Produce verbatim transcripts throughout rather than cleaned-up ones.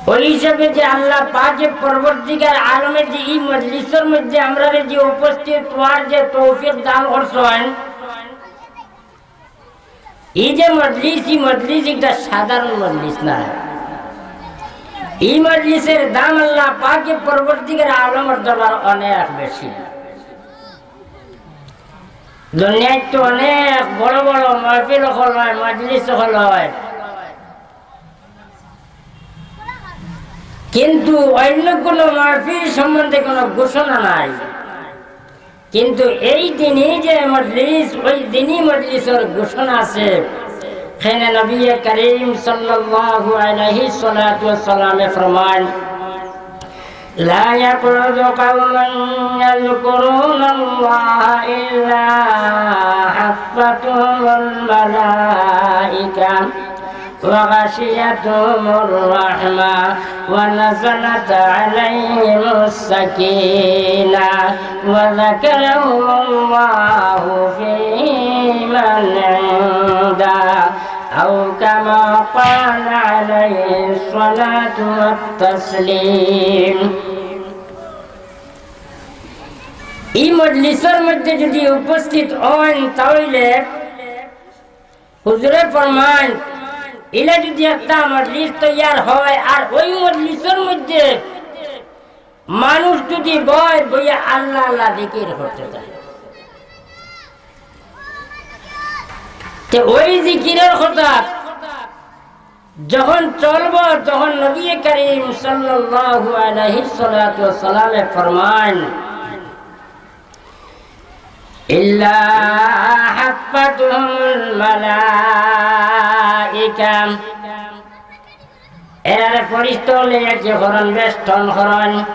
ওই হিসাবে যে আল্লাহ পাকে পরবর্তীকার আলমে যে এই মজলিসর মধ্যে আমরারে যে উপস্থিত হওয়ার যে তৌফিক দান করছইন, এই যে মজলিস, এই মজলিস একটা সাধারণ মজলিস না। এই মজলিসের দাম আল্লাহ পাকে পরবর্তীকার আলমর দরবার অনেক বেশি। দুনিয়াত তো অনেক বড় বড় মাহফিল অকল হয়, মজলিস অকল হয়, কিন্তু অন্য কোনো মাহফিল সম্বন্ধে কোনো ঘোষণা নাই। কিন্তু এই দিনই যে মজলিস, ওই দিনই মজলিসর ঘোষণা আছে। কেনে নবী করিম সাল্লাল্লাহু আলাইহি সালাতু ওয়াসাল্লামে ফরমান, لا يقعد قوم يذكرون الله إلا حفتهم الملائكة وغشيتهم الرحمة ونزلت عليهم السكينة وذكرهم الله فيمن عنده أو كما قال عليه الصلاة والتسليم. এই মজলিসর মধ্যে যদি উপস্থিত হন, তাহলে হুজুরে ফরমান, ইলা যদি একটা মজলিস তৈয়ার হয়, আর ওই মজলিসর মধ্যে মানুষ যদি বয়, বইয়া আল্লাহ আল্লাহ জিকির করতে থাকে, তে ওই জিকিরের কথা যখন চলবো, তখন নবী করিম সাল্লাল্লাহু আলাইহি সালাতু ওয়াসাল্লামে ফরমান, إلا حفتهم الملائكة। এরারে ফিরিস্তা অকলে কি করইন, বেষ্টন করইন।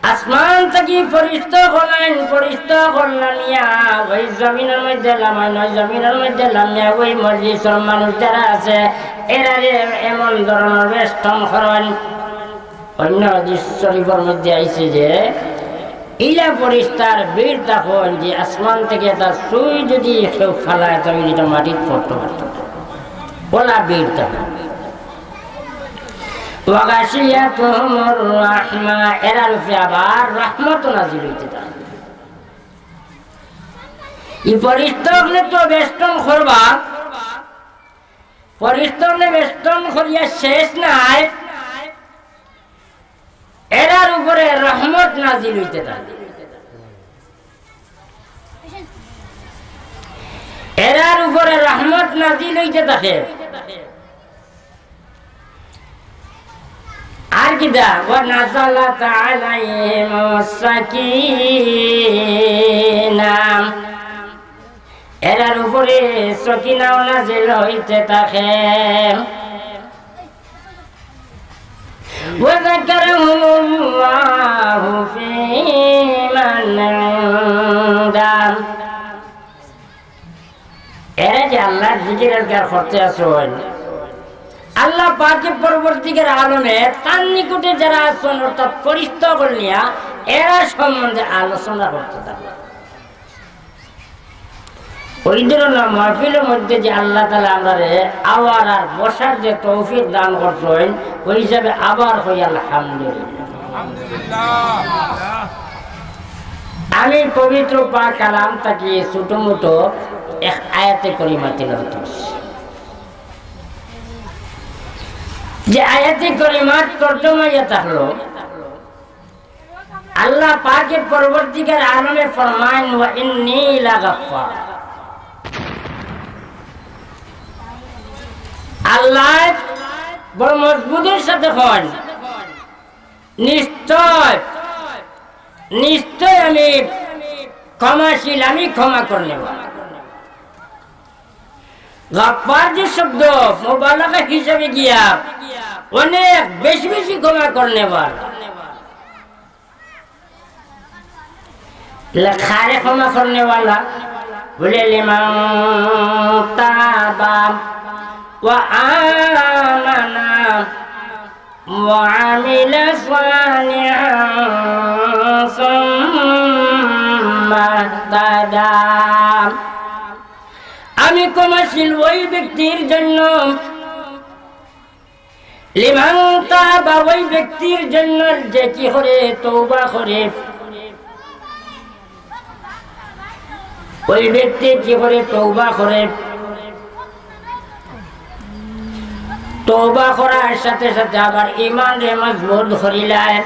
আসমান থাকি ফিরিস্তা অকল আইন, ফিরিস্তা অকল নামিয়া ওই জমিনর মধ্যে লামাইন, ওই জমিনর মধ্যে লামিয়া ওই মজলিসর মানুষ যারা আছে, এরারে এমন ধরনর বেষ্টন করইন। অন্য হাদিস শরীফর মধ্যে আইছে যে, ইলা ফিরিস্তার ভিড় তখন যে আসমান থাকি একটা সুই যদি কেউ ফালায়, তবে এটা মাটিত পড়তে পারত না। ওলা ভিড় তখন। وغشيتهم الرحمة, এরার উপরে আবার রহমত নাজিল হইতে থাকে। এই ফিরিস্তা অকলে তো বেষ্টন করবা, ফিরিস্তা অকলে বেষ্টন করিয়া শেষ নাই, এরার উপরে রহমত নাজিল হইতে থাকে। এরার উপরে রহমত নাজিল হইতে থাকে। আর কিতা? ونزلت عليهم السكينة। এরার উপরে সকিনাও নাজিল হইতে থাকে। وذكرهم الله فيمن عنده। এরা যে আল্লাহর জিকির আজগার করতে আছইন, আল্লাহ পাকে পরবর্তীকার আলমে তার নিকটে যারা আছইন, অর্থাৎ ফিরিস্তা অকল নিয়া এরা সম্বন্ধে আলোচনা করতে থাকে। ওই ধরনর মাহফিলর মধ্যে যে আল্লাহ তাআলা আমরারে আওয়ার আর বসার যে তৌফিক দান করছইন, ওই হিসাবে আবার কই আলহামদুলিল্লাহ। আমি পবিত্র পাক কালাম থাকি ছোট মোটো এক আয়াতে করিমা তিলাওয়াত করছি। যে আয়াতে করিমার তর্জমা ইয়া থাকলো, আল্লাহ পাকে পরবর্তীকার আলমে ফরমাইন, "ওয়া ইন্নী লাগাফফার।" আল্লাহ বড় মজবুতির সাথে কইন, "নিশ্চয়, নিশ্চয় আমি ক্ষমাশীল, আমি ক্ষমা করনেওয়ালা।" গাফফার যে শব্দ, মুবালাগা হিসাবে গিয়া অনেক বেশি বেশি ক্ষমা করনেওয়ালা। লে-, কারে ক্ষমা করনেওয়ালা? বলে, "লিমান তাবা ওয়া আমানা ওয়া আমিলা সালিহান সুম্মা ইহতাদা।" আমি ক্ষমাশীল ওই ব্যক্তির জন্য লিমান তাবা, ওই ব্যক্তির জন্য যে কি করে? তওবা করে। ওই ব্যক্তি কি করে? তওবা করে। তওবা করার সাথে সাথে আবার ইমানরে মজবুত করিলায়।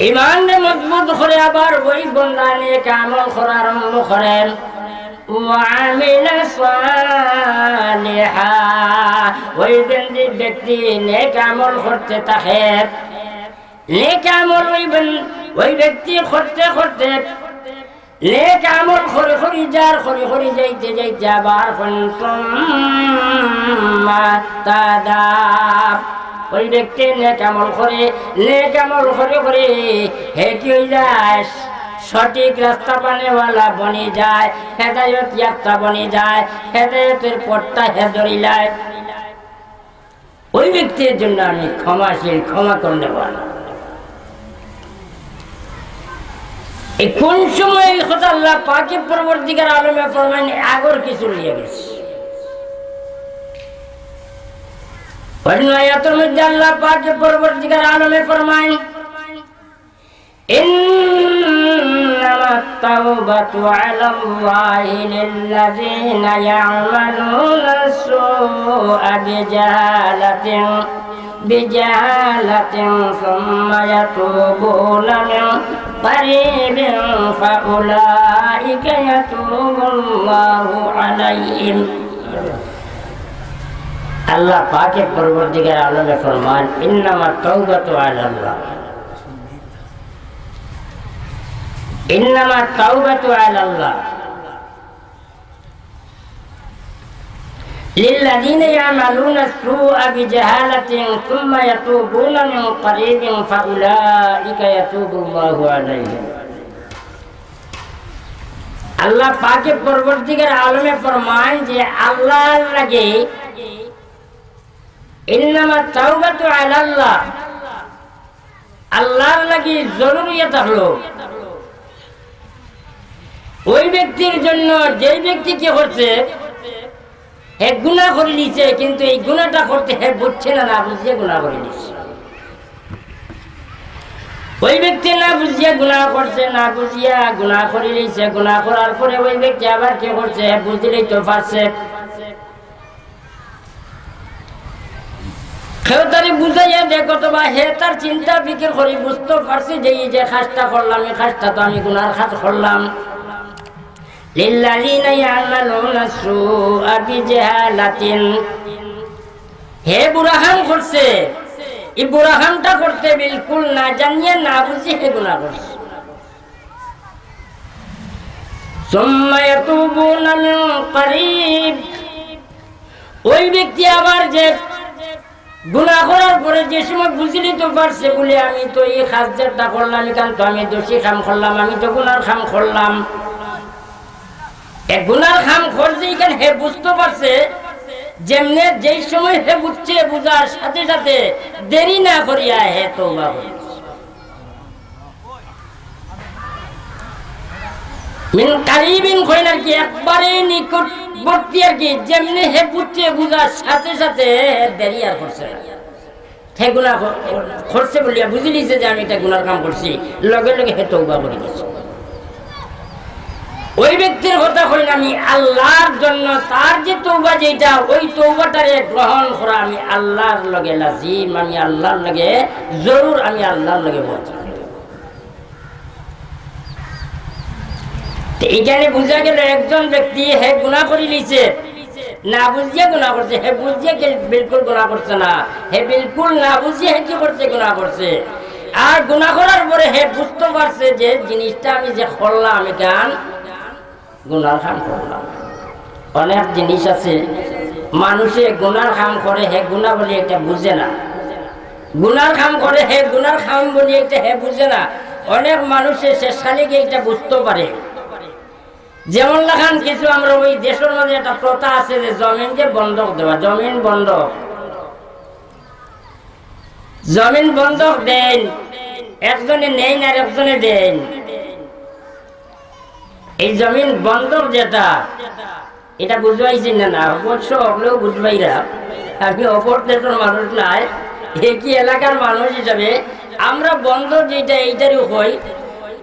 ইমানরে মজবুত করে আবার ওই বন্দা নেক আমল করা আরম্ভ করেন। ওয়া আমিলা সালিহা, ওই ব্যক্তি, ব্যক্তি নেক আমল করতে থাকে। নেক আমল ওই বন-, ওই ব্যক্তি করতে করতে নেক আমল করি করি যার, করি করি যাইতে যাইতে আবার কইন সুম্মা তাবা। ওই ব্যক্তি নেক আমল করে, নেক আমল করে করে হে কি হয়ে যায়? সঠিক রাস্তা পানেওয়ালা বনি যায়, হেদায়ত ইয়াফতা বনি যায়, হেদায়তের পথটা হে ধরিলায়। ওই ব্যক্তির জন্য আমি ক্ষমাশীল, ক্ষমা করনেওয়ালা। এই কোন সময় এই কথা আল্লাহ পাকে পরবর্তীকার আলমে ফরমাইন, আগর কিছু রইয়া গেছে। অন্য আয়াতের মধ্যে আল্লাহ পাকে পরবর্তীকার আলমে ফরমাইন, إنما التوبة على الله للذين يعملون السوء بجهالة، بجهالة ثم يتوبون من قريب فأولئك يتوب الله عليهم। আল্লাহ পাকে পরবর্তীকার আলমে ফরমান, إنما التوبة على الله। إنما التوبة على الله للذين يعملون السوء بجهالة ثم يتوبون من قريب فأولئك يتوب الله عليهم। আল্লাহ পাকে পরবর্তীকার আলমে ফরমান যে আল্লাহর লাগি, إنما التوبة على الله, আল্লাহর লাগি জরুরিয়াত হলো ওই ব্যক্তির জন্য, যেই ব্যক্তি কি করছে, হে গুনাহ করি নিছে, কিন্তু এই গুনাহটা করতে হে বুঝছে না, না বুঝিয়া গুনাহ করি নিছে। ওই ব্যক্তি না বুঝিয়া গুনাহ করছে, না বুঝিয়া গুনাহ করি নিছে, গুনাহ করার পরে ওই ব্যক্তি আবার কি করছে, হে বুঝিলেই তো পারছে। কেউ তারে বুঝাইয়া দেখ, অথবা হে তার চিন্তা ফিকির করি বুঝতে পারছে যে এই যে কাজটা করলাম, এই কাজটা তো আমি গুনার কাজ করলাম। للذين يعملون السوء بجهالة। হে বুরা কাম করছে, এই বুরা কামটা করতে বিলকুল না জানিয়া না বুঝি হে গুনাহ করছে। ثم يتوبون من قريب। ওই ব্যক্তি আবার যে গুনাহ করার পরে যে সময় বুঝিলি তো পারছে বলে, আমি তো এই কাজ যেটা করলাম, এখান তো আমি দোষী কাম করলাম, আমি তো গুনার কাম করলাম। এক গুনার কাম করছে, এখান হে বুঝতে পারছে, যেমনে যেই সময় হে বুঝছে, বুঝার সাথে সাথে দেরি না করিয়া হে তওবা করে। من قريب কইন আর কি, একবারে নিকটবর্তী আর কি। যেমনে হে বুঝছে, বুঝার সাথে সাথে হে দেরি আর করছে না। হে গুনাহ ক-, করছে বলিয়া বুঝি নিছে যে আমি এটা গুনার কাম করছি, লগে লগে হে তওবা করি গেছে। ওই ব্যক্তির কথা কইন আমি আল্লাহর জন্য, তার যে তওবা যেটা, ওই তওবাটারে গ্রহণ করা আমি আল্লাহর লগে লাজিম, আমি আল্লাহর লগে জরুর, আমি আল্লাহর লগে ওয়াজিব। তো এখানে বুঝা গেল একজন ব্যক্তি হে গুনাহ করি নিছে, না বুঝিয়া গুনাহ করছে, হে বুঝিয়া কে-, বিলকুল গুনাহ করছে না, হে বিলকুল না বুঝিয়া হে কি করছে, গুনাহ করছে। আর গুনাহ করার পরে হে বুঝতে পারছে যে জিনিসটা আমি যে করলাম, এখান গুনার কাম করলাম। অনেক জিনিস আছে, মানুষে গুনার কাম করে, হে গুনা বলি একটা বুঝে না। গুনার কাম করে, হে গুনার কাম বলি একটা হে বুঝে না। অনেক মানুষে শেষকালে গিয়ে এটা বুঝতে পারে। যেমন লাখান কিছু আমরা ওই দেশের মাঝে একটা প্রথা আছে যে জমিন যে বন্ধক দেওয়া, জমিন বন্ধক, জমিন বন্ধক দেন, একজনে নেন আর একজনে দেন। এই জমিন বন্ধক যেটা, এটা বুঝবাইছি না, না, অবশ্য হকলেও বুঝবাইরা। আমি অপর দেশর মানুষ নায়, একই এলাকার মানুষ হিসাবে আমরা বন্দর যেটা, এইটারই কই,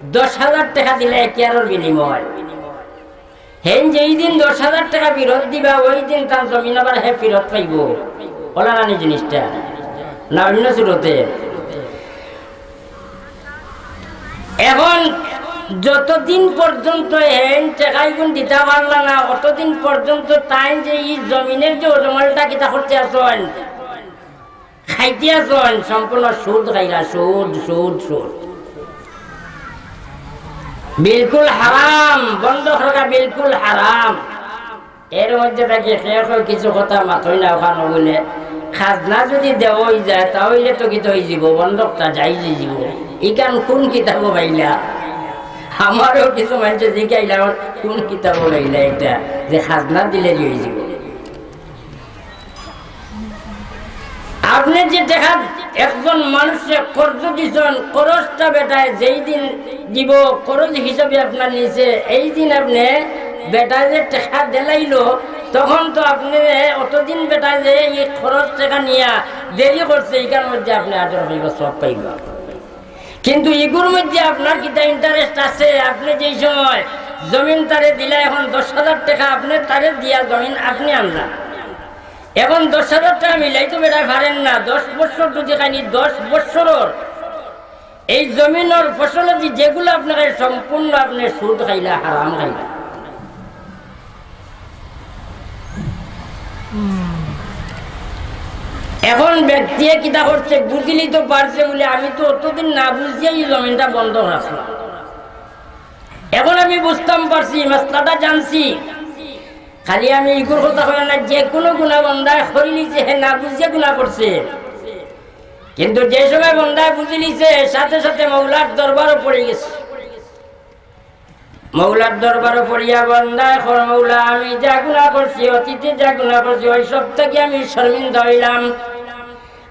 দশ হাজার টেকা দিলে এখতিয়ারর বিনিময়। হেন যেই দিন দশ হাজার টেকা ফিরত দিবা, ওই দিন তার জমিন আবার হে ফিরত পাইবো। অলা নানি জিনিসটা? না অন্য সুরতে? এখন যতদিন পর্যন্ত হেন টেকাইগুন দিতা পারলা না, অতদিন পর্যন্ত তাইন যে ই জমিনের যে অজমালটা কিতা করতে আছইন, খাইতে আছইন, সম্পূর্ণ সুদ খাইরা, সুদ, সুদ, সুদ। বিলকুল হারাম, বন্ধ করা বিলকুল হারাম। এর মধ্যে থাকি কেউ কেউ কিছু কথা মাতইন না, ওখানো বুলে খাজনা যদি দেওয়া অই যায়, তা অইলে তো কিতা অইযিবো, বন্ধকটা যাইজ অইযিবো। ইখান কোন কিতাবো পাইলা? আমারেও কিছু মানষে জিকাইলা, "কোন কিতাবো পাইলা এটা যে খাজনা দিলে যে অইযিবো?" আপনে যে টেকা একজন মানুষরে কর্জ দিছইন, কর্জটা বেটায় যেই দিন দিবো, কর্জ হিসাবে আপনার নিছে, এই দিন আপনে বেটায় যে টেকা দিলাইলো, তখন তো আপনে অতদিন বেটায় যে ই কর্জ টেকা নিয়া দেরি করছে, ইখান মধ্যে আপনে আজর পাইবা, সওয়াব পাইবা। কিন্তু ইগুর মধ্যে আপনার কিতা interest আছে? আপনে যেই সময় জমিন তারে দিলা, এখন দশ হাজার টেকা আপনে তারে দিয়া জমিন আপনে আনলা, এখন দশ হাজার টেকা মিলাইতো বেটায় পারেন না, দশ বছর যদি খাইনি, দশ বছরর এই জমিনর ফসল দি যেগুলা আপনার সম্পূর্ণ আপনে সুদ খাইলা, হারাম খাইলা। এখন ব্যক্তিয়ে কিতা করছে, বুঝিলি তো পারছে বুলে, "আমি তো অতদিন না বুঝিয়া ই জমিনটা বন্ধক রাখলাম, এখন আমি বুঝতাম পারছি, মাসলাটা জানছি।" খালি আমি ইগুর কথা কই না, যে কোনো গুনা বন্দায় করিলিছে, হে না বুঝিয়া গুনা করছে। কিন্তু যে সময় বন্দায় বুঝিলিছে, সাথে সাথে মৌলার দরবারো পড়ি গেছে। মৌলার দরবারো পড়িয়া বন্দায় কর, "মৌলা, আমি যা গুনা করছি, অতীতে যা গুনা করছি, ওই সব থাকি আমি শর্মিন্দা অইলাম।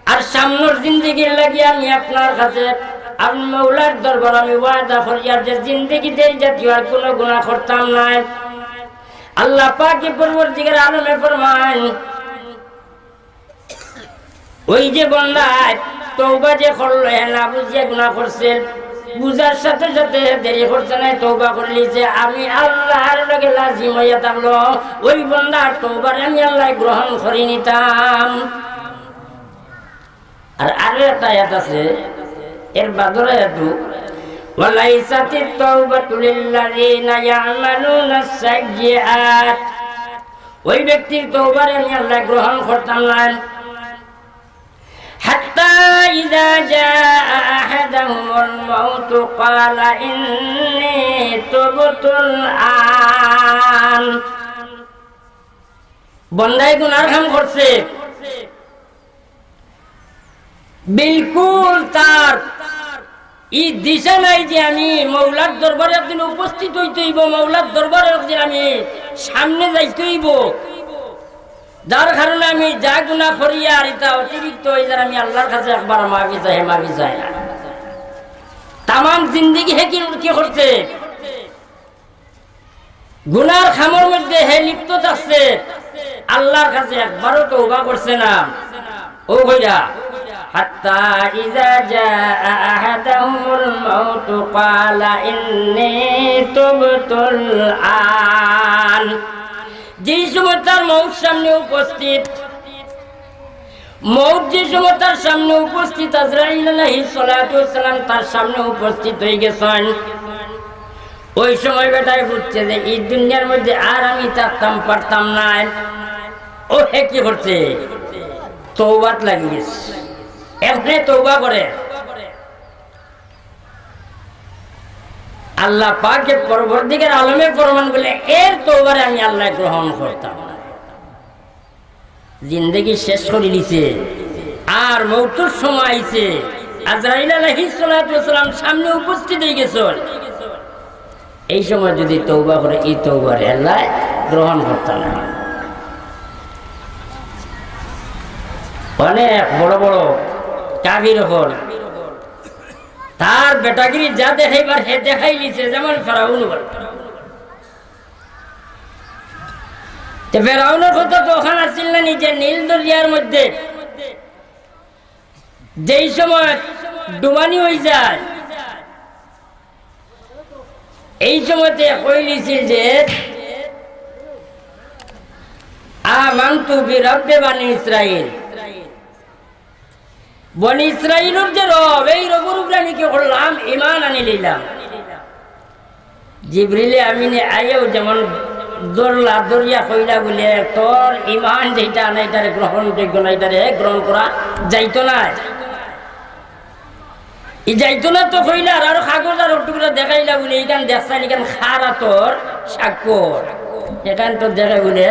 আর সামনর জিন্দেগির লাগি আমি আপনার কাছে, আমি মৌলার দরবার আমি ওয়াদা করি, আর যে জিন্দেগিতে এই জাতীয় আর কোনো গুনা করতাম নায়।" আল্লাহ পাকে পরওয়ারদিগার আলমে ফরমাইন, ওই যে বন্দায় তওবা যে করলো, হে না বুঝিয়া গুনা করছে, বুঝার সাথে সাথে দেরি করছে না, তওবা করিলিছে, আমি আল্লাহর লগে লাজিম অইয়া থাকলো, ওই বন্দার তওবারে আমি আল্লায় গ্রহণ করি নিতাম। আর আরো একটা আয়াত আছে, এর বাদর আয়াত, "ওয়ালাইসাতিত তাওবাতু লিল্লাযিনা ইয়ামালুনাস সাইয়্যিআত।" ওই ব্যক্তির তওবারে আমি আল্লায় গ্রহণ করতাম না। "হাত্তা ইযা জাআ আহাদাহুমুল মাউতু ক্বালা ইন্নী তুবতুল আন।" বন্দায় গুনার কাম করছে, বিলকুল তার ই দিশা নাই যে আমি মৌলার দরবারে একদিন উপস্থিত অইতে অইবো, মৌলার দরবারে একদিন আমি সামনে যাইতে অইবো, যার কারণে আমি যা গুনা করি আর ইতা অতিরিক্ত অই যার, আমি আল্লাহর কাছে একবার মাফি চাই, মাফি চাই না। তামাম জিন্দেগি হে কি, কি করছে? গুনার কামর মধ্যে হে লিপ্ত থাকছে, আল্লাহর কাছে একবারও তওবা করছে না। ও কইরা, "হাত্তা ইযা জাআ আহাদাহুমুল মাউতু ক্বালা ইন্নী তুবতুল আন।" যেই সময় তার মউত সামনে উপস্থিত, মউত যে সময় তার সামনে উপস্থিত, আজরাইল আলাইহিস সালাতু ওয়াস সালাম তার সামনে উপস্থিত অই গেছইন, ওই সময় বেটায় বুঝছে যে ই দুনিয়ার মধ্যে আর আমি থাকতাম পারতাম নায়। ও হে কি করছে? তওবাত লাগি গেছে। এমনে তওবা করে। আল্লাহ পাকে পরওয়ারদিগার আলমে ফরমান বুলে, এর তওবারে আমি আল্লায় গ্রহণ করতাম না। জিন্দেগি শেষ করিলিছে, আর মউতর সময় আইছে, আজরাইল আলাইহিস সালাতু ওয়াস সালাম সামনে উপস্থিত অই গেছইন। এই সময় যদি তওবা করে, ই তওবারে আল্লায় গ্রহণ করতা না। অনেক বড় বড় কাফির অকল তার বেটাগিরি যা দেখাইবার হে দেখাইলিছে, যেমন ফেরাউন অকল। তে ফেরাউনর কথা তো অখান আছিল না নি যে নীল দরিয়ার মধ্যে যেই সময় ডুবানি অইযায়, এই সময়তে কইলিছিল যে, "আমানতু বিরাব্বি বানি ইসরাইল।" বনি ইসরাইলর যে রব, এই রবর উপরে আমি কি করলাম? ঈমান আনি লইলাম। জিবরিলে আমিনে আইয়াও যেমন ধরলা, ধরিয়া কইলা বুলে, "তোর ঈমান যেটা না, এটারে গ্রহণযোগ্য না, এটারে গ্রহণ করা যাইতো না।" ই যাইতো না তো কইলা, আর আরো কাগজ আর টুকরা দেখাইলা বুলে, "ইখান দেখছনি, ইখান কার আতর স্বাক্ষর?" ইখান তো দেখে বুলে,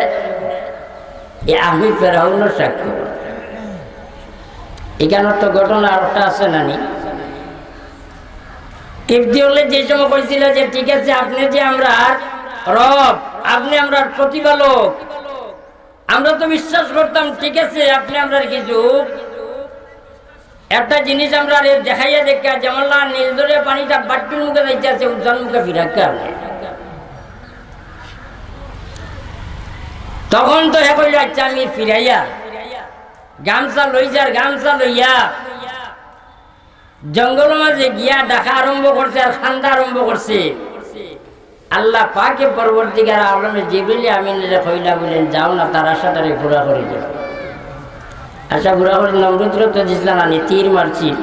"এ আমি ফেরাউনর স্বাক্ষর।" ইখানর তো ঘটনা আরোটা আছে না নি? কিবতি অকলে যে সময় কইছিল যে, "ঠিক আছে, আপনে যে আমরার রব, আপনে আমরার প্রতিপালক, আমরা তো বিশ্বাস করতাম, ঠিক আছে, আপনে আমরার কিছু একটা জিনিস আমরারে দেখাইয়া দেখা, যেমন লা নীল দরিয়া পানিটা বাট্টির মুখে যাইতে আছে, উজান মুখে ফিরাক্কা আপনে।" তখন তো হে কইল, "আচ্ছা, আমি ফিরাইয়া।" গামছা লইছে, আর গামছা লইয়া জঙ্গলর মাঝে গিয়া ডাকা আরম্ভ করছে আর কান্দা আরম্ভ করছে। আল্লাহ পাকে পরবর্তীকার আলমে জিবরিল আমিনরে কইলা বুলে, "যাও না, তার আশাটারে পুরা করি দেও।" আশা পুরা করি নমরুদরে তো দিছলা না নি, তীর মারছিল।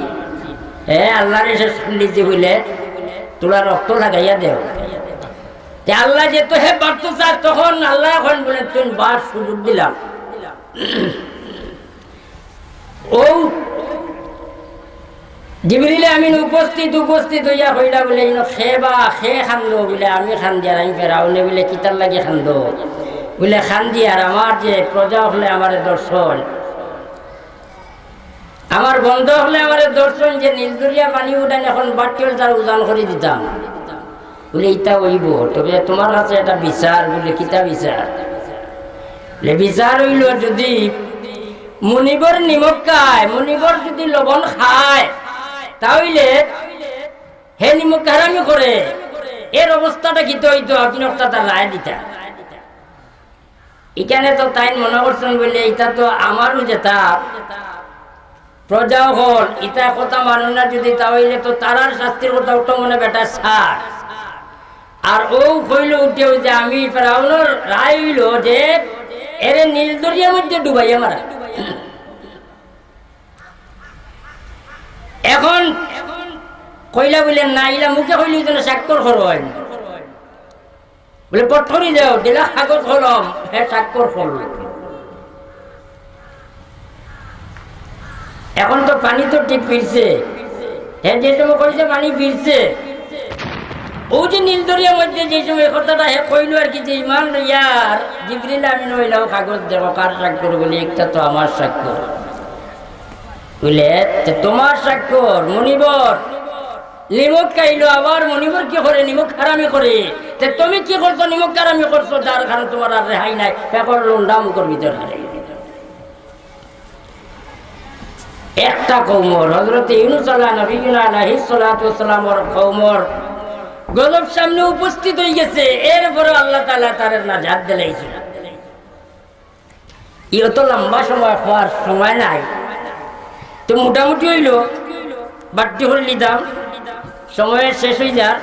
হে আল্লাহরে শেষ করি দিছে বুলে, "তোরা রক্ত লাগাইয়া দেও।" তে আল্লাহ যে তো হে বাড়তো চায়, তখন আল্লাহ এখন বুলে, "তুই বাড়, সুযোগ দিলাম।" ও জিবরিল আমিন উপস্থিত, উপস্থিত অইয়া কইলা বুলে, "ইনো কে বা কে কান্দো?" বুলে, "আমি কান্দি।" আর আমি ফেরাউনে বুলে, "কিতার লাগি কান্দো?" বুলে, "কান্দি আর আমার যে প্রজা অকলে আমারে ধরছইন, আমার বন্দা অকলে আমারে ধরছইন যে নীল দরিয়া পানি উঠাইন, এখন বাট্টি অকল তার উজান করি দিতাম।" বুলে, "ইতা অইবো, তবে তুমার কাছে একটা বিচার।" বুলে, "কিতা বিচার?" বুলে, "বিচার অইলো, যুদি মুনিবর নিমক খায়, মুনিবর যুদি লবণ খায়, তা অইলে হে নিমক হারামি করে, এর অবস্থাটা কিতা অইতো, আপনে একটা তার রায় দিতা।" ইখানে তো তাইন মনে করছইন বুলে, ইতা তো আমারও যেতা প্রজা অকল, ইতা কথা মানইন না যুদি, তা অইলে তো তারার শাস্তির কথা উঠো মনে বেটা সার। আর ও কইলো উঠেও যে আমি ফেরাউনর রায় অইলো যে এরে নীল দরিয়ার মধ্যে ডুবাইয়া মারা। এখন কইলা বুলে, "না, ইলা মুখে কইলে যেন স্বাক্ষর করইন।" বুলে, "পট করি দেও।" দিলা কাগজ কলম, হে স্বাক্ষর করলো। এখন তো পানি তো ঠিক ফিরছে, হে যে সময় কইছে পানি ফিরছে, ও যে নীল দরিয়ার মধ্যে যে সময় কথাটা হে কইলো আর কি, যে ইমান লইয়ার জিবরিল আমিন অইলাও কাগজ দেখো কার স্বাক্ষর, বুলে, "একটা তো আমার স্বাক্ষর।" বুলে, "তে তুমার স্বাক্ষর, মুনিবর নিমক খাইলো, আবার মুনিবর কি করে? নিমক হারামি করে। তে তুমি কি করছো? নিমক হারামি করছো, যার কারণে তুমার আর রেহাই নাই।" পেপর লুন্ডা মুখর ভিতর হারাই দিল। একটা কওমর, হযরত ইউনুস আলা নবিয়্যিনা আলাইহিস সালাতু ওয়াস সালামর কওমর গজব সামনে উপস্থিত অইগেছে, এরপরেও আল্লাহ তাআলা তারে নাজাত দিলাইছে। ই অত লম্বা সময় কওয়ার সময় নাই। তো মোটামুটি অইলো, বাট্টি করি লিতাম, সময় শেষ অইযার।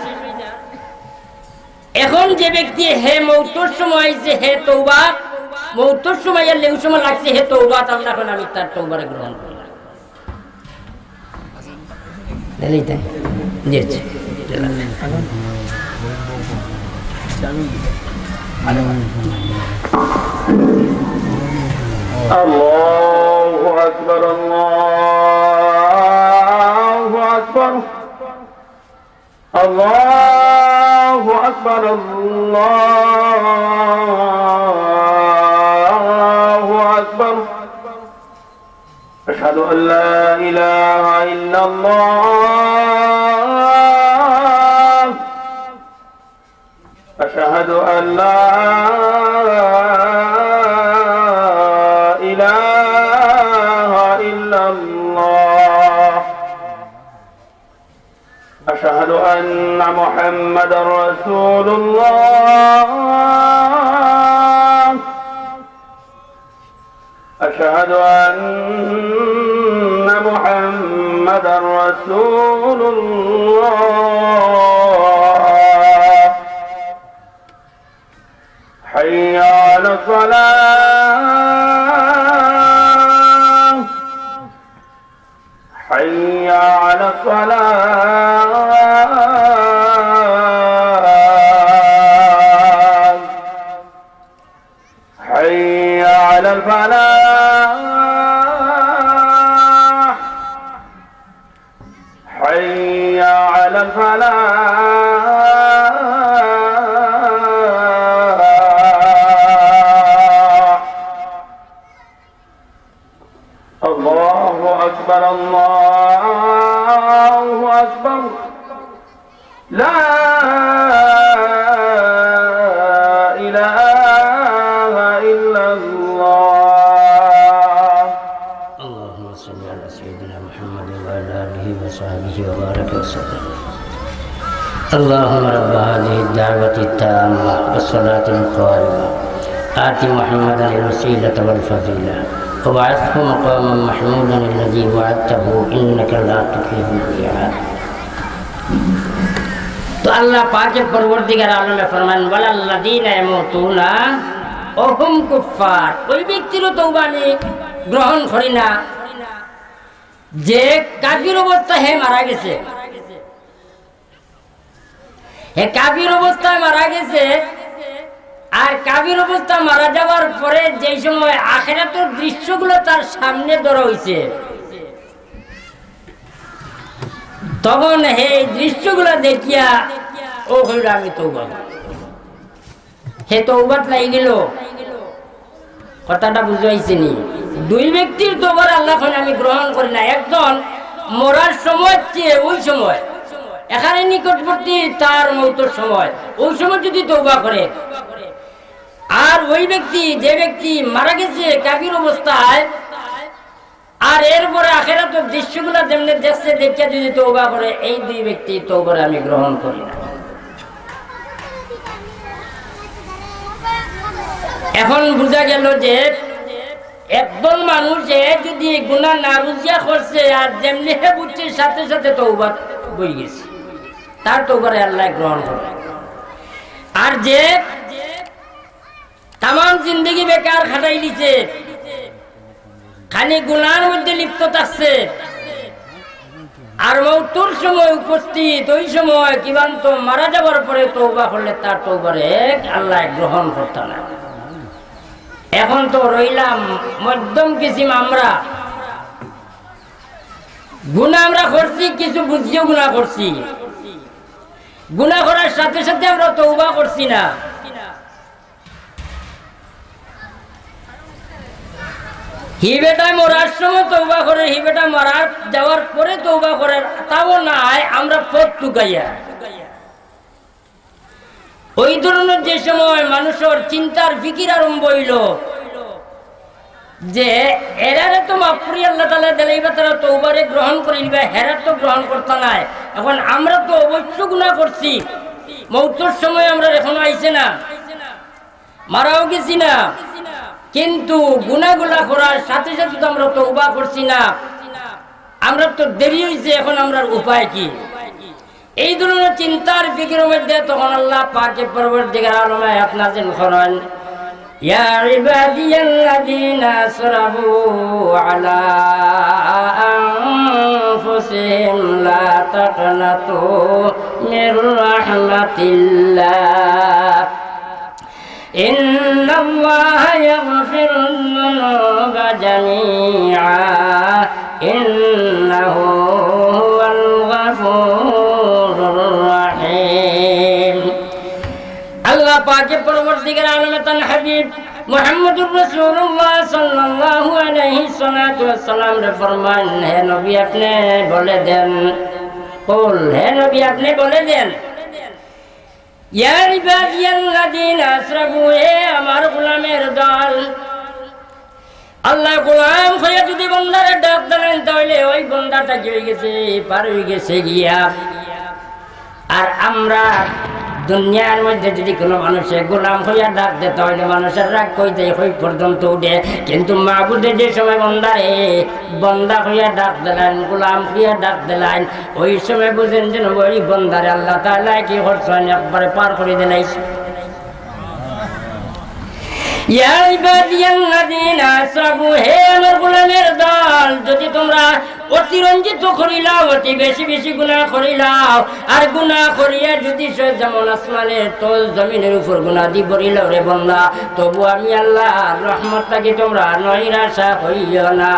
এখন যে ব্যক্তি হে মউতর সময় আইছে, হে তওবা, মউতর সময় আর লেউ সময় লাগছে, হে তওবা, আল্লাহ এখন আমি তার তওবারে গ্রহণ করি। দিলেই তাই। জি, জি। الله أكبر، الله أكبر، الله أكبر، الله أكبر. أشهد أن لا إله إلا الله. أشهد أن لا إله إلا الله. أشهد أن محمدا رسول الله. أشهد أن محمدا رسول الله. حي على الصلاة. حي على الصلاة. حي على الفلاح. حي على الفلاح. الله أكبر، الله أكبر. لا إله إلا الله. اللهم صل على سيدنا محمد وعلى آله وصحبه وبارك وسلم. اللهم رب هذه الدعوة التامة والصلاة القائمة، آت محمدا الوسيلة والفضيلة، وابعثه مقاما محمودا الذي وعدته، إنك لا تخلف الميعاد. তো আল্লাহ পাকে পরওয়ারদিগার আলমে ফরমান, "ওয়ালাল্লাযীনা ইয়ামুতুনা ওয়া হুম কুফফার।" ওই ব্যক্তিরও তওবা আমি গ্রহণ করি না, যে কাফির অবস্থায় হে মারা গেছে। হে কাফির অবস্থায় মারা গেছে, আর কাফির অবস্থায় মারা যাওয়ার পরে যেই সময় আখেরাতের দৃশ্যগুলো তার সামনে ধরা হইছে, তখন হে এই দৃশ্যগুলো দেখিয়া ও কইল, "আমি তওবা।" হে তওবাত লাগি গেল। কথাটা বুঝাইছে নি? দুই ব্যক্তির তওবার আল্লাহ কইন, "আমি গ্রহণ করি না।" একজন মরার সময় চেয়ে ওই সময়, একেবারে নিকটবর্তী তার মৌতর সময়, ওই সময় যদি তওবা করে, আর ওই ব্যক্তি, যে ব্যক্তি মারা গেছে কাফির অবস্থায়, আর এরপরে আখেরাতের দৃশ্যগুলা যেমনে দেখছে, দেখিয়া যদি তওবা করে, এই দুই ব্যক্তি তওবারে আমি গ্রহণ করি না। এখন বুঝা গেল যে একদল মানুষ, এ যদি গুনাহ না বুঝিয়া করছে আর যেমনে হে বুঝছে, সাথে সাথে তওবা বই গেছে, তার তওবারে আল্লাহ গ্রহণ করে। আর যে তামাম জিন্দেগি বেকার খাটাই দিছে, খালি গুনার মধ্যে লিপ্ত থাকছে, আর মৌতর সময় উপস্থিত, ওই সময় কিবান্ত মারা যাওয়ার পরে তওবা করলে তার তওবারে আল্লাহ গ্রহণ করতা না। এখন তো রইলাম মধ্যম কিসিম আমরা। গুনাহ আমরা করছি, কিছু বুঝিও গুনাহ করছি। গুনাহ করার সাথে সাথে আমরা তওবা করছি না। হি বেটা মরার সময় তওবা করে, হি বেটা মারা যাওয়ার পরে তওবা করে, তাও নাই, আমরা পথ টুকাইয়া। ওই ধরনের যে সময় মানুষের চিন্তার ফিকির আরম্ভ হইল যে এরারে তো মাফ করি আল্লাহ তাআলা দিলাইবা, তারা তওবারে গ্রহণ করিলিবা, হেরা তো গ্রহণ করতা নায়। এখন আমরা তো অবশ্য গুনাহ করছি, মৌতর সময় আমরা এখনো আইছে না, মারাও গেছি না, কিন্তু গুনাহগুলা করার সাথে সাথে তো আমরা তওবা করছি না, আমরা তো দেরি হইছে, এখন আমরার উপায় কি? এই ধরনের চিন্তার ফিকিরের মধ্যে তখন আল্লাহ পাকে পরওয়ারদিগার আলমে আয়াত নাজিল করেন, يا عبادي الذين أسرفوا على أنفسهم لا تقنطوا من رحمة الله إن الله يغفر الذنوب جميعا إنه هو الغفور الرحيم। আল্লাহ পাকে পরওয়ারদিগার আলমে তান হাবিব মুহাম্মদুর রাসূলুল্লাহ সাল্লাল্লাহু আলাইহি সালাতু ওয়াসসালামরে ফরমান, হে নবী, আপনি বলে দেন, কুল, হে নবী, আপনি বলে দেন, ইয়া ইবাদিয়াল্লাযীনা আসরাফু, হে আমার গোলামের দল। আল্লাহ গোলাম হইয়া যদি বন্দারে ডাক দেন, তাহলে ওই বন্দাটা কি হয়ে গেছে? পার হয়ে গেছে গিয়া। আর আমরা দুনিয়ার মধ্যে যদি কোনো মানুষে গোলাম কইয়া ডাক দে, তাইলে মানুষের রাগ কই যায়, কই পর্যন্ত উঠে। কিন্তু মাবুদে যে সময় বন্দারে বন্দা কইয়া ডাক দিলাইন, গোলাম কইয়া ডাক দিলাইন, ওই সময় বুঝেন যেন ওই বন্দারে আল্লাহ তাআলা কি করছেন, একবারে পার করি দিলাইছে। ইয়া ইবাদিয়াল্লাযীনা আসরাফু, হে আমার গোলামের দল, যদি তোমরা অতিরঞ্জিত করিলাও, অতি বেশি বেশি গুনাহ করিলাও, আর গুনাহ করিয়া যদি সে যেমন আসমানের তল জমিনের উপর গুনাহ দি ভরিলাও রে বন্দা, তবু আমি আল্লাহর রহমত থাকি তোমরা নৈরাশা হইও না।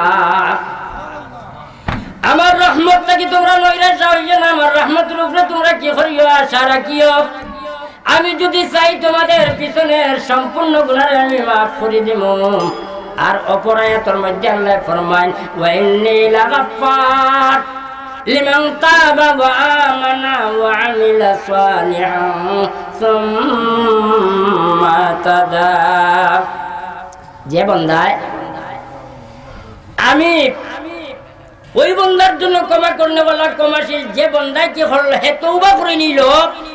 আমার রহমত থাকি তোমরা নৈরাশা হইও না, আমার রহমতের উপরে তোমরা কি করিও, আশা রাখিও। আমি যদি চাই তোমাদের পিছনের সম্পূর্ণ গুনারে আমি মাফ করি দিমু। আর অপর আয়াতর মধ্যে আল্লাহ ফরমাইন, "ওয়া ইন্নী লাগাফফার লিমান তাবা ওয়া আমানা ওয়া আমিলা সালিহান সুম্মা তাদা।" যে বন্দায় আমি ওই বন্দার জন্য ক্ষমা করনেওয়ালা, ক্ষমাশীল, যে বন্দায় কি করলো, হে তওবা করি নিল,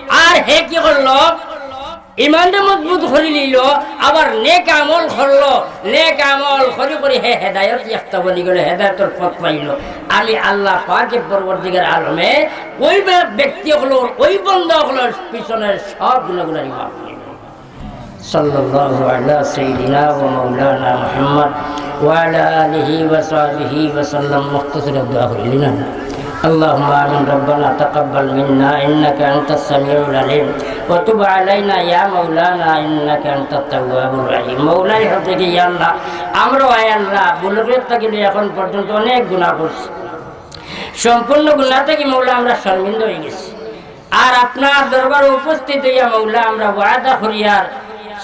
আর হে কি করলো, ইমানরে মজবুত করি নিল, আবার নেক আমল করলো, নেক আমল করি করি হে হেদায়ত ইয়াফতা বনি গেল, হেদায়তর পথ পাইল। আমি আল্লাহ পাকে পরওয়ারদিগার আলমে ওই ব্য-, ব্যক্তি অকলর, ওই বন্দা অকলর পিছনের সব গুনাহগুলারে মাফ করি দিল। সাল্লাল্লাহু আলা সাইয়্যিদিনা ওয়া মাওলানা মুহাম্মদ ওয়া আলা আলিহি ওয়া সাহবিহি ওয়া সাল্লাম। মুখতাসর দোয়া করি নিলাম। اللهم آمين. ربنا تقبل منا إنك أنت السميع العليم وتب علينا يا مولانا إنك أنت التواب الرحيم. মওলায় হতে কি, ইয়া আল্লাহ, আমরা, আয় আল্লাহ, বুলুগত থাকি লইয়া এখন পর্যন্ত অনেক গুনাহ করছি। সম্পূর্ণ গুনাহ থাকি মওলা আমরা শর্মিন্দা হয়ে গেছি। আর আপনার দরবারে উপস্থিত হইয়া মওলা আমরা ওয়াদা করিয়ার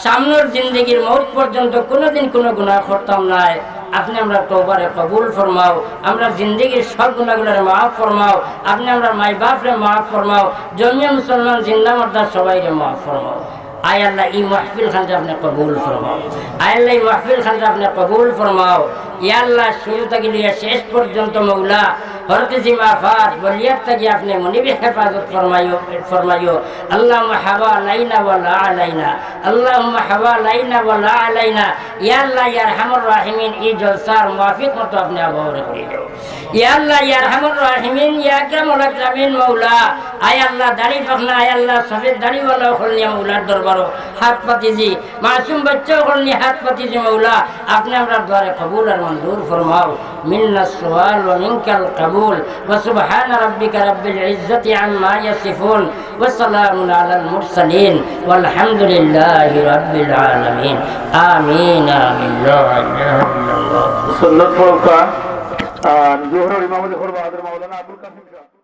সামনের জিন্দেগির মউত পর্যন্ত কোনোদিন কোনো গুনাহ করতাম নায়। আপনে আমরার তওবারে কবুল ফরমাও, আমরার জিন্দেগির সব গুনাহগুলারে মাফ ফরমাও, আপনে আমরার মাই বাপরে মাফ ফরমাও, জমিয়া মুসলমান জিন্দা মুর্দা সবাইরে মাফ ফরমাও। আয় আল্লাহ, ই মাহফিল খানরে আপনে কবুল ফরমাও। আয় আল্লাহ, ই মাহফিল খানরে আপনে কবুল ফরমাও। ইয়া আল্লাহ, শুরু থাকি লইয়া শেষ পর্যন্ত মওলা, হর কিসিম আফাত, বলিয়াত থাকি আপনে মুনিবে হেফাজত ফরমাইও, ফরমাইও। আল্লাহুম্মা হাওয়ালাইনা ওয়ালা আলাইনা। আল্লাহুম্মা হাওয়ালাইনা ওয়ালা আলাইনা। ইয়া আল্লাহ, ইয়া আরহামার রাহিমিন, ই জলসার মুওয়াফিক মতো আপনে আবহাওয়ারে করি দেও। ইয়া আল্লাহ, ইয়া আরহামার রাহিমিন, ইয়া আকরামুল আকরামিন মওলা, আয় আল্লাহ, দাড়ি পাকনা, আয় আল্লাহ, সফেদ দাড়িওয়ালা অকল নিয়া মওলার দরবারো হাত পাতিছি, মাসুম বাচ্চা অকল নিয়া হাত পাতিছি মওলা, আপনে আমরার দোয়ারে কবুল আর মঞ্জুর ফরমাও। মিন্নাস সুআল ওয়া মিনকাল কাবুল। ওয়া সুবহানা রাব্বিকা রাব্বিল ইজ্জাতি আম্মা ইয়াসিফুন। ওয়া সালামুন আলাল মুরসালিন। ওয়াল হামদুলিল্লাহি রাব্বিল আলামিন। আমিন, আমিন। লা ইলাহা ইল্লাল্লাহ। সুন্নত হলকা, আহ, জোহরের ইমামতি করবা হাজর মাওলানা আবুল কাসিম সাহেব।